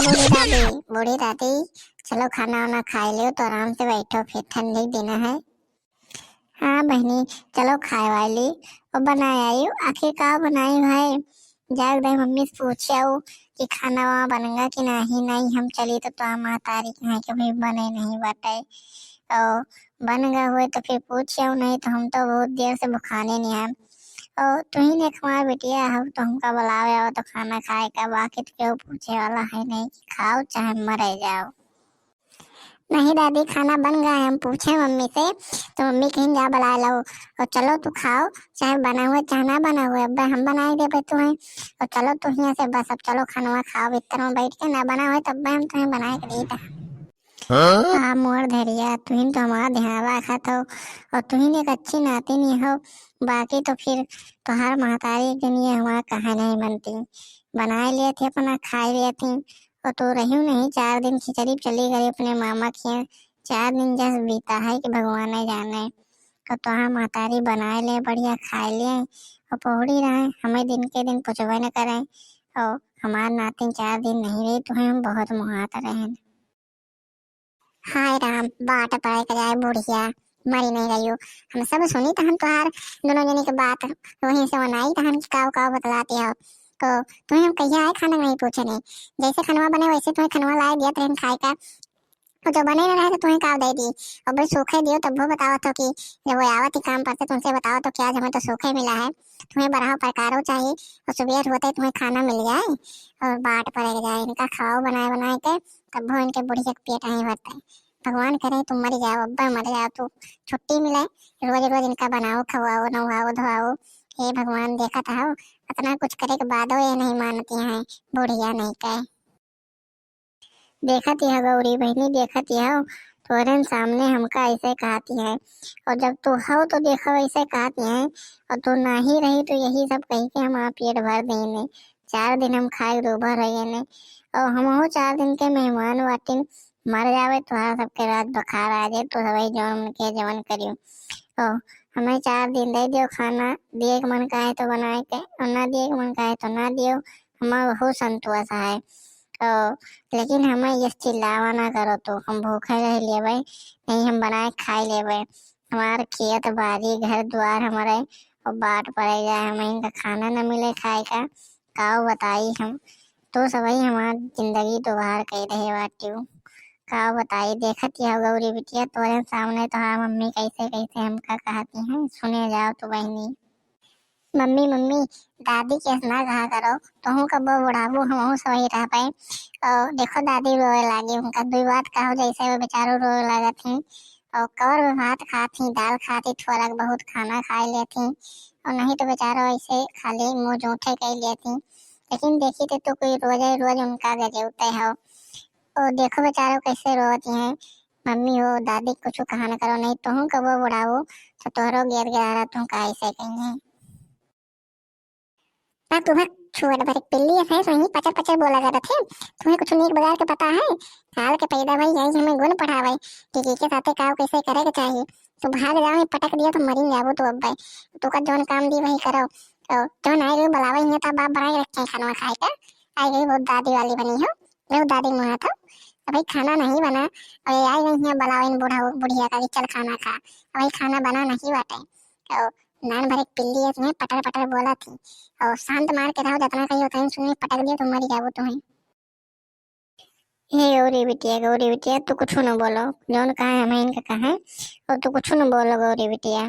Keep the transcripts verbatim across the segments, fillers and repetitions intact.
बूढ़ी दादी, बूढ़ी दादी, चलो खाना वाना खाइ लियो तो आराम से बैठो, फिर ठंडी दिन है। हाँ बहिनी, चलो खाए वाली। और बनाए आई, आखिर का बनाई भाई? जाग दे मम्मी से पूछे आऊ कि खाना वहाँ बनगा कि नहीं। नहीं, हम चली तो, तो महतारी के यहाँ के भाई बने नहीं बाटे। और बन गए हुए तो फिर पूछे आऊ, नहीं तो हम तो बहुत देर से भुखाने नहीं हैं। और तुही ने हमार बिटिया हो तो हमका बुलावे आओ तो खाना खाए का, बाकी तो केहू पूछे वाला है नहीं कि खाओ चाहे मरे जाओ। नहीं दादी, खाना बन गया है, हम पूछे मम्मी से तो मम्मी कहीं जा बुला लो। और चलो तू खाओ, चाहे बना हुआ चाहे ना बना हुआ, अब हम बनाए देबे तुम्हें। और चलो तू यहाँ से बस, अब चलो खानवा खाओ, भीतर में बैठ के ना बना हुआ तब हम तुम्हें बनाए के दे दा। हाँ? हाँ मोर धरिया, तुहिन तो हमारा ध्यान रखत हो और तुहिन एक अच्छी नातिन हो, बाकी तो फिर तोहार महतारी के लिए हमारा कहा नहीं बनती। बनाए लिए थे अपना, खाए लिए थे। और तू रही नहीं, चार दिन खिचड़ी चली गई अपने मामा के यहाँ। चार दिन जस बीता है कि भगवान ही जाने। और तोहार महतारी बनाए ले बढ़िया, खाए ले और पहुड़ी रहे, हमें दिन के दिन पूछबे न करे। और हमार नातिन चार दिन नहीं रही, तुम्हें हम बहुत मुहात रहे। हाय राम, बाट पड़े के जाए बुढ़िया, मरी नहीं रहियो। हम सब सुनी तहन तोहार दोनों जनी के बात, वहीं से वनाई तहन कि काव काव बतलाती हो। तो तुम्हें हम कहिया है खाना नहीं पूछे नहीं, जैसे खनवा बने वैसे तुम्हें खनवा लाए दिया ट्रेन खाए का। तो जो बने न रहे तो तुम्हें काव दे दी, और भाई सूखे दियो तब वो बताओ तो कि जब वो आवत ही काम पर से तुमसे बताओ तो क्या, हमें तो सूखे मिला है, तुम्हें बरहा प्रकारो चाहिए और सुबेर होते तुम्हें खाना मिल जाए और बाट पड़े के जाए। इनका खाओ बनाए बनाए के, तब वो इनके बुढ़िया के पेट नहीं भरते। भगवान करे तुम मर जाओ, अब्बा मर जाओ, तू छुट्टी मिले, रोज रोज इनका बनाओ, खवाओ, नवाओ, धोआओ। हे भगवान, देखत हो, इतना कुछ करे के बादो ये नहीं मानती हैं, बुढ़िया नहीं कहे। देखत यह गौरी बहनी, देखत यह तोहरे सामने हमका ऐसे कहती है, और जब तू हो तो देखो ऐसे कहती है, और तू नहीं रही तो यही सब कही के हमारा पेट भर देने। चार दिन हम खाए दूभर हो गए ने, और हमहू चार दिन के मेहमान बाटिन। मर जावे तोहरा सबके राज बुखार आ जाए, तो सबही जौन मन के जवन करियो। और हमें चार दिन दे दियो खाना, दिए के मन कहे तो बनाए के, और ना दिए के मन कहे तो ना दियो, हमार बहुत संतोष है। और लेकिन हमें ये चिल्लावा ना करो, तो हम भूखे रह लेबे, नहीं हम बनाए खाए लेबे। हमार खेत बारी घर द्वार हमारे और बाट पड़े जाए, हमें इनका खाना न मिले खाए का, काव बताई हम। तो सबही हमार जिंदगी दुभार कई रहे बाटिउ। काव बताई, देखत यह गौरी बिटिया, तोरे सामने तोहार मम्मी कैसे कैसे हमका कहती हैं, सुने जाओ तो बहनी। मम्मी, मम्मी, दादी के ना कहा करो, तोहू कबो बुढ़ाबू, हमहू सही रह पाए। और देखो दादी रोए लागी, उनका दुई बात कहो जैसे वो बेचारो रोए लागत ही। और कवर में भात खात ही, दाल खात ही, थोड़ा बहुत खाना खाए लेत ही। और नहीं तो बेचारो ऐसे खाली मुंह जूठे कह लेत ही। लेकिन देखी तो तू कोई रोजे रोज उनका गजौते हो। और देखो बेचारो कैसे रोती हैं। मम्मी हो, दादी कुछ कहा न करो, नहीं तोहू कबो बुढ़ाबू तो तोहरो गेर गेरा तू का ऐसे कही है। ना तुम्हें छुअट भर एक पिल्ली है, वहीं पचर पचर बोला करत है। तुम्हें कुछ नीक बगार के पता है? साल के पैदा भाई यही हमें गुण पढ़ावे कि के, के साथे काव कैसे करे के चाहिए। तू भाग जाओ, ये पटक दिया तो मरी जाबो तू अब्बे। तू का जौन काम दी वही करो। तो जौन आए गए बुलावे, यहाँ तो बाप बनाए रखे हैं खाना खाए का। आए गई बहुत दादी वाली बनी हो, बहुत दादी मुँह था। अभी खाना नहीं बना, अभी आए गई यहाँ बुलावे इन बूढ़ा बुढ़िया का कि चल खाना खा। अभी खाना बना नहीं बाटे। तो नान भर एक पिल्ली है, तुम्हें पटर पटर बोला थी। और शांत मार के रहो, जितना कही उतना सुननी, पटक दिया तो मरी जाबो तुम्हें। हे गौरी बिटिया, गौरी बिटिया, तू कुछ न बोलो, जौन कहा है हम इनका कहा है, और तू कुछ न बोलो गौरी बिटिया।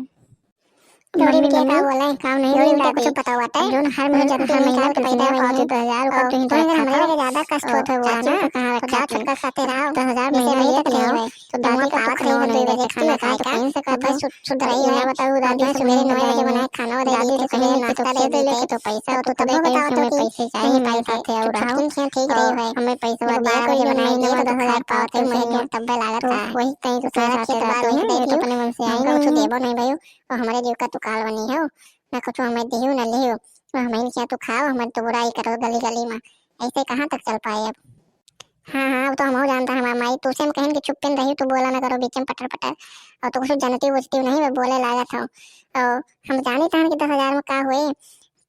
गौरी बिटिया का बोले, काम नहीं गौरी बिटिया कुछ पता हुआ था। जौन हर महीने, हर महीने तो पैदा हुआ है, दो हजार का तुम तो हमरे ज्यादा कष्ट होता हुआ ना, तो जा छोटका साथे रहो, दस हजार महीना लेते हो। तो दादी का तो खाना नहीं देते, खाना खाए का। कहीं से कहते हैं, सुध रही है। बताओ दादी, सुबह नौ बजे बनाए खाना, दादी तो कहीं नाश्ता दे देते, तो पैसा तो तबे बताओ तो कि पैसे चाहिए, पैसा थे और ठीक रही है। हमें पैसा दिया कोई बनाई नहीं, तो दस हजार पावते महीने तब लागत है। वही कहीं तो सारा खेत बाल नहीं दे, तो अपने मन से आई ना, कुछ देबो नहीं भाई। और हमारे जीव का तो काल बनी हो, ना कुछ हमें दियो ना लियो। और हमें क्या तो खाओ, हमारे तो बुराई करो गली गली में, ऐसे कहाँ तक चल पाए अब? हाँ, हाँ, वो तो हमहू जानता है, हमार माई, तू से हम कहन कि चुप्पे न रही, तू बोला ना करो बीच में पटर पटर, और तू कुछ जानती बूझती नहीं, मैं बोले लागत हूँ। और हम जानी तहन कि दस हजार में का हुए,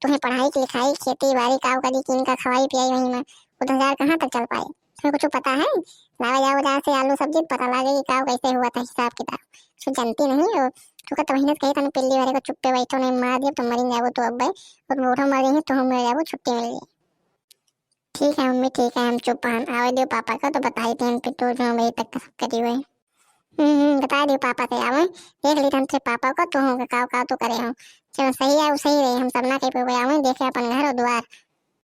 तुम्हें पढ़ाई की लिखाई, खेती बाड़ी, का करी, किन का खवाई पियाई वहीं में, वो दस हजार कहाँ तक चल पाए? तुम्हें कुछ पता है? लावा जाओ बाजार से आलू सब्जी, पता लागे कि का कैसे हुआ था हिसाब किताब। कुछ जानती नहीं हो। तू का तो महीने से कही था ना, पिल्ली वाले को चुप्पे बैठो, नहीं मार दिया तो मरिन जाबो तो अब भाई। और बूढ़ो मर गई तो हम मर जाबो, छुट्टी मिल गई। ठीक है मम्मी, ठीक है, हम चुप हन। आवे दियो पापा का तो बताई थे हम, फिर तो जो वही तक सब करी हुई। हम्म हम्म, बताई दियो पापा से आवे। देख ली हम तेरे पापा को, तू हो का का तो करे हो। चलो सही है, वो सही रहे, हम सब ना कहीं पे आवे, देखे अपन घर और द्वार।